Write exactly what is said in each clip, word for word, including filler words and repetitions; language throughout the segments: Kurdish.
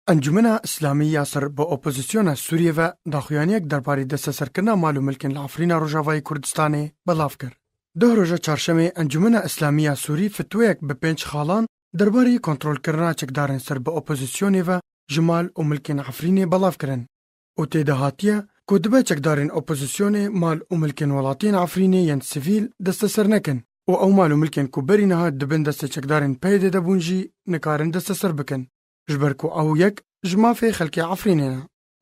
Encûmena Îslamî ya ser bi opozîsyona Sûriyê ve daxuyaniyek derbarê desteserkirina mal û milkên li Efrîna Rojavayê Kurdistanê belav kir. Duh roja çarşemê Encûmena Îslamî ya Sûrî fitweyek bi pênc xalan derbarê kontrolkirina çekdarên ser bi opozîsyonê ve ji mal û milkên Efrînê belav kirin û tê de hatiye ku dibe çekdarên opozîsyonê mal û milkên welatiyên Efrînê yên sivîl desteser nekin û ew mal û milkên ku berî niha di bin destê çekdarên P Y D'ê de bûn jî nikarin desteser bikin, ji ber ku ew yek ji mafê xelkê Efrînê ne.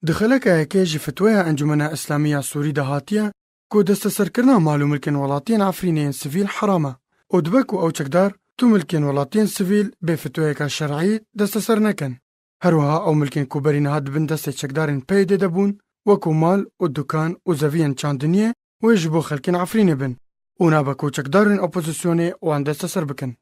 Di xeleka yekê jî fitweya Encûmena Îslamî ya Sûrî de hatiye ku desteserkirina mal û milkên welatiyên Efrînê yên sivîl heram e û dibe ku ew çekdar tu milkên welatiyên sivîl bê fitweyeka şer'î desteser nekin. Her wiha ew milkên ku berî niha di bin destê çekdarên P Y D'ê de bûn, wekû mal û dukan û zeviyên çandiniyê wê ji bo xelkên Efrînê bin û nabe ku çekdarên opozîsyonê wan desteser bikin.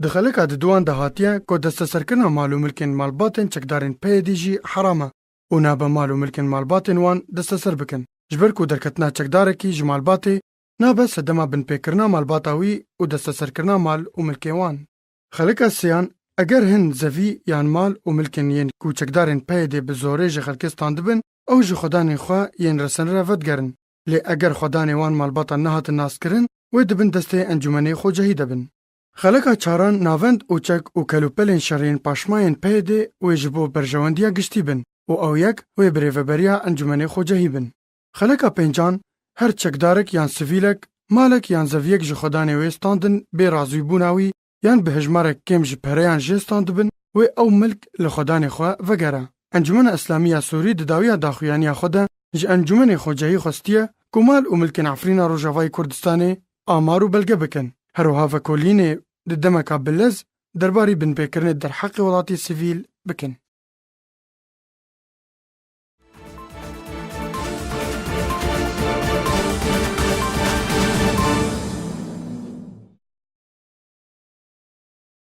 Di xeleka diduyan de hatiye ku desteserkirina mal û milkên malbatên çekdarên P Y D'ê jî heram e û nabe mal û milkên malbatên wan desteser bikin, ji ber ku derketina çekdarekî ji malbatê nabe sedema binpêkirina malbata wî û desteserkirina mal û milkê wan. Xeleka sêyan, eger hin zevî yan mal û milkên yên ku çekdarên P Y D'ê bi zorê ji xelkê standibin, ew ji xwedanên xwe yên resenre vedigerin. Lê eger xwedanê wan malbata nehatin naskirin, wê di bin destê Encûmenê Xwecehî de bin. Xeleka çaran, navend û çek û kelûpelên şerê yên paşmayên P Y D'ê wê ji bo berjewendiya giştî bin û ew yek wê birêveberiya Encûmenê Xwecehî bin. Xeleka pêncan, her çekdarek yan sivîlek malek yan zeviyek ji xwedanê wê standin bê razîbûna wî yan bi hejmarek kêm ji pereyan jê standibin, wê ew milk li xwedanê xwe vegere. Encûmena Îslamî ya Sûrî di dawiya daxuyaniya xwe de ji Encûmenê Xwecehî xwestiye ku mal û milkên Efrîna Rojavayê Kurdistanê amar û belge bikin. Her wiha vekolînê di demeka bilez derbarî binpêkirinê derheqê welatê sivîl bikin.